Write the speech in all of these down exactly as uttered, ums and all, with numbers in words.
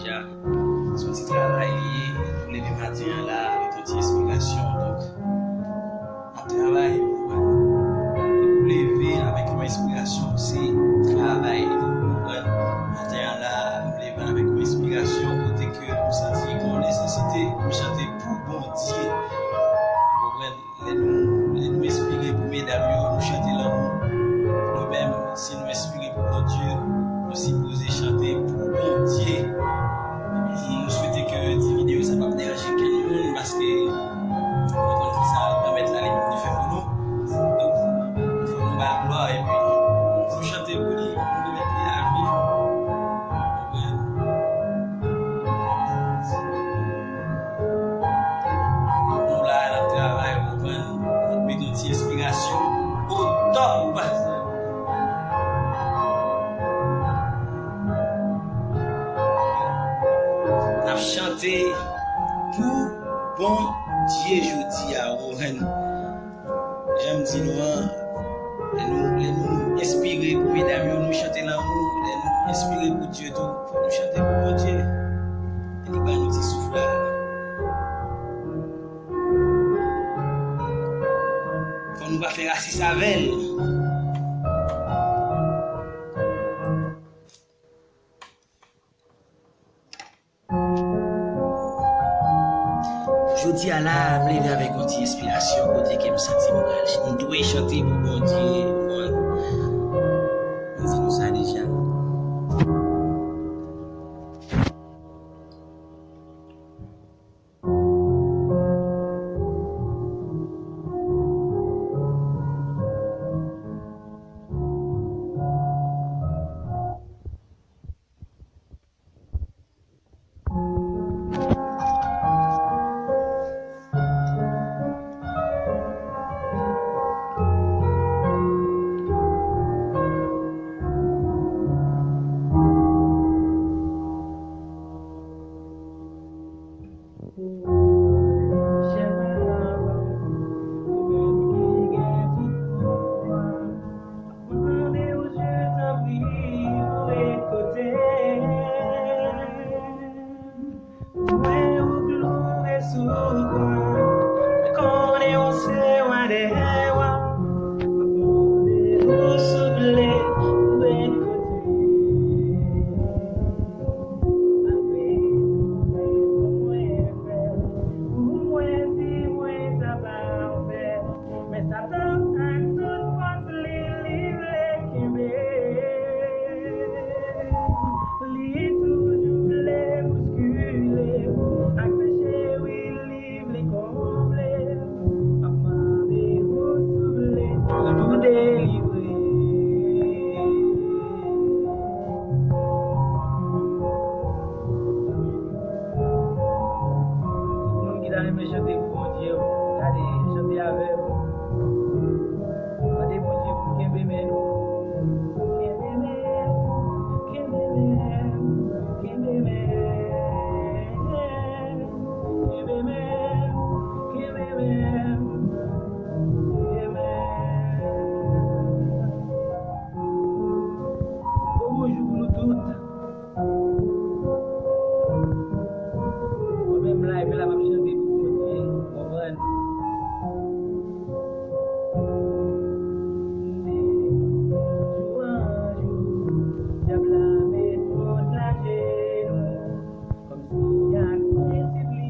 Se yon ti travay li ye, nou leve maten an la avèk yon ti enspirasyon. Donk, n ap travay, ou konprann? Depi w leve avèk yon enspirasyon, se travay li, ou konprann? Maten an la, m leve avèk yon enspirasyon kote ke m santi gen yon nesesite pou m chante pou Bondye. Ou konprann? Lè nou, lè nou enspire pou medam yo, nou chante lanmou. Nou menm, si nou enspire pou Bondye, nou sipoze chante pou Bondye. Epi nou swete ke ti videyo sa p ap deranje kenn moun, paske nou konn ki sa Granmèt la li menm li fè pou nou. Donk, fò nou ba glwa, epi nou chante pou li, pou nou remèt li lavi nou. Konprann? Donk, nou la, n ap travay, ou konprann? N ap mete yon ti enspirasyon o top. N ap chante pou Bondye jodi a, ou konprann? Jan m di nou an, lè nou, lè nou enspire pou medam yo, nou chante lanmou. Lè nou enspire pou Dye tou, fò nou chante pou Bondye. Li ban nou ti souf la. Fò nou pa fè rasis avè l. Jodi a la, m leve avèk yon ti enspirasyon kote ke m santi m pral, m dwe chante pou Bondye, ou konprann? M di nou sa deja. Mande w, je t'en prie, ou ret kote m. Mwen ou kloure sou kwa, mwen konnen ou se wa dè wa. Mande w, souple, ou ret kote m. Malgre tout efò mwen fè, pou mwen si mwen ta pafè. Men Satan ak tout fòs li, li vle kenbe. Li toujou vle bouskile. Ak peche, wi, li vle konble. M ap mande w, souple, pou delivre. Tout moun ki ta renmen chante pou Bondye, gade, chante avè m. Mande Bondye pou l kenbe men nou. Kenbe men, kenbe men, kenbe men. Kenbe men, kenbe men, kenbe men. Bon, bonjou pou nou tout. Mwen menm live la, m ap chante pou Bondye, konprann? Jou an jou, dyab la met mond la jenou. Kòmsi ak prensip li,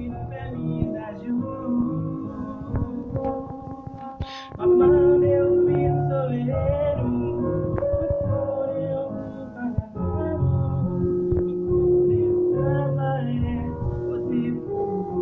nou fè mizajou. M ap mande w vin sove nou. Mwen konnen ou pa ka fè nou. Mwen konnen sa pa enposib pou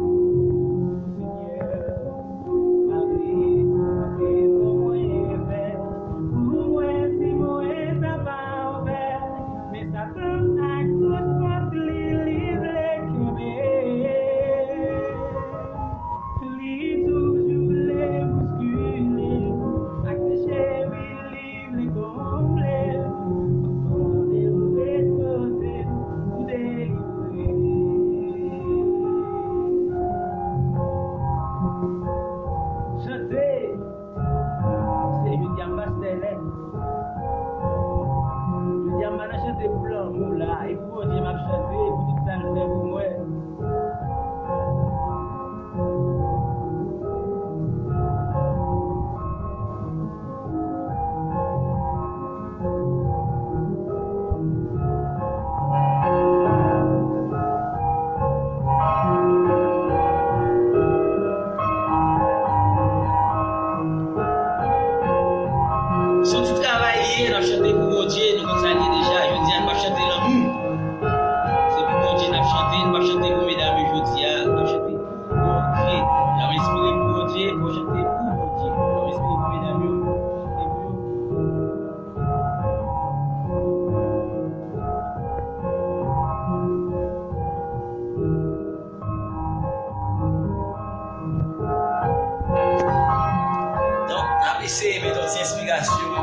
Se met yon ti enspirasyon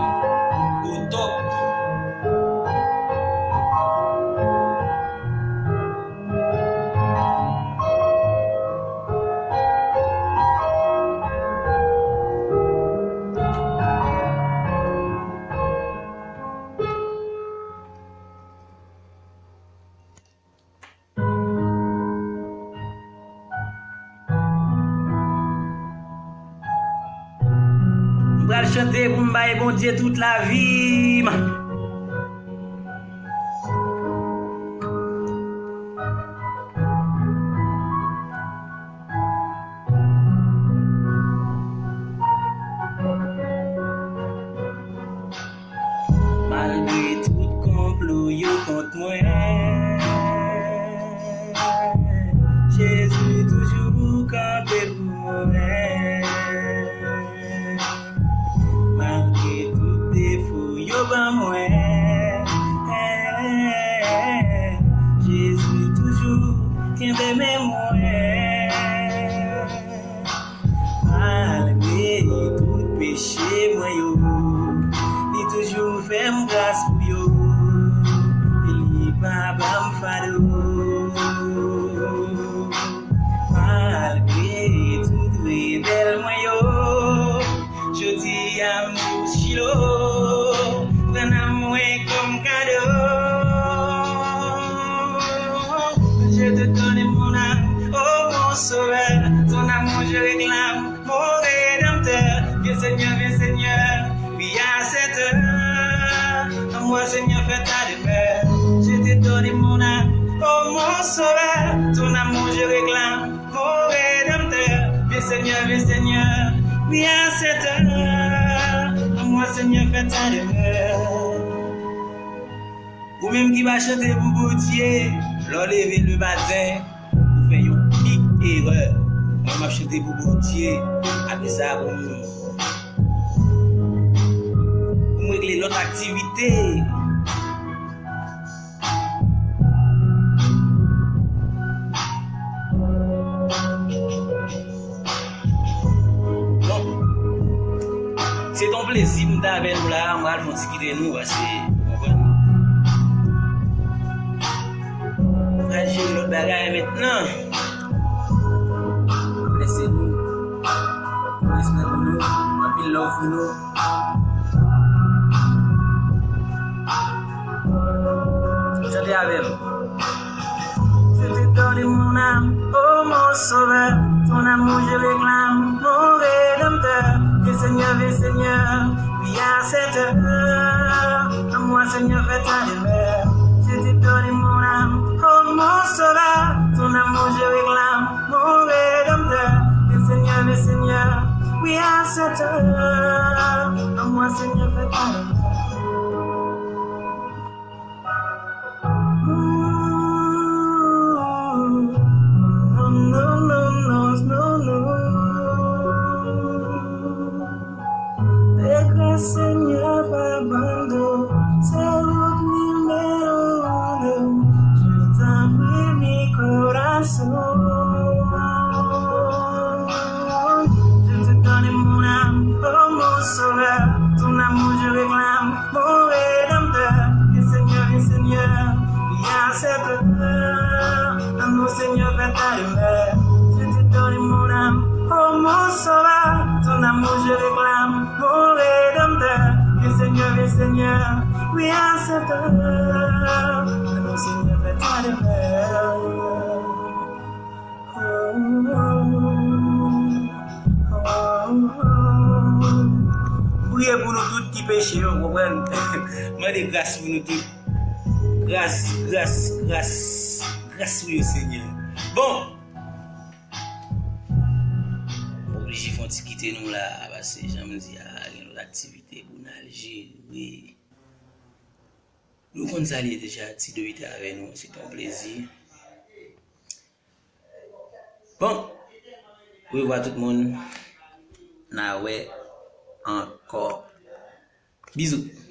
o top. M pral chante pou m bay Bondye tout lavi m. Malgre tout konplo yo kont mwen, Jezi toujou kanpe pou mwen. Malgre tout defo yo ban mwen, Jezi toujou kenbe men mwen. Malgre tout peche mwen yo, li toujou fè m gras pou yo. E li pa ban m fado. Malgre tout rebèl mwen yo, jodi a m di w Chilo, pran nanm mwen kòm kado. Je te donne mon âme, oh mon sauveur, ton amour je réclame, mon rédempteur. Viens Seigneur, viens Seigneur, puis à cette heure, à moi Seigneur, fais ta demeure. Je te donne mon âme, oh mon sauveur, ton amour je réclame, mon rédempteur. Viens Seigneur, viens Seigneur, puis à cette heure, à moi Seigneur, fais ta demeure. Ou menm ki pa chante pou Bondye, lè w leve le maten, ou fè yon big erè. Mwen, m ap chante pou Bondye, apre sa, pou m, pou m regle lòt aktivite. Bon, se t on plezi pou m t avè nou la, m pral fè on ti kite nou, paske, ou konprann? M pral jere lòt bagay mentnan. Blese nou. Respè pou nou. Anpil love pou nou. Chante avè m. Je te donne mon âme, oh mon sauveur, ton amour je réclame, mon rédempteur. Viens Seigneur, viens Seigneur, puis à cette heure, à moi Seigneur, fais ta demeure. Je te donne mon âme, oh mon sauveur, ton amour je réclame, mon rédempteur. Viens Seigneur, viens Seigneur, puis à cette heure, à moi Seigneur, fais ta demeure. Te gras Senyè pa abandon, se ou k nimewo uno, je t'en prie mi corazón. Je te donne mon âme, oh mon sauveur, ton amour je réclame, mon rédempteur. Viens Seigneur, viens Seigneur, viens à cette heure. Amour Seigneur, fais ta demeure. Je te donne mon âme, oh mon sauveur, ton amour je réclame, mon rédempteur. Viens Seigneur, viens Seigneur, viens à cette heure. Amour Seigneur, fais ta demeure. Priye pou nou tout ki peche yo, konprann? Mande gras pou nou tout. Gras, gras, gras, gras pou yo, Senyè. Bon, m oblije fè yon ti kite nou la, paske jan m di a, gen lòt aktivite pou n al jere. Nou konn sa l ye deja, Ti Doy te avè nou, se t on plezi. Bon, orevwa tout moun, n a wè ankò. Bizou.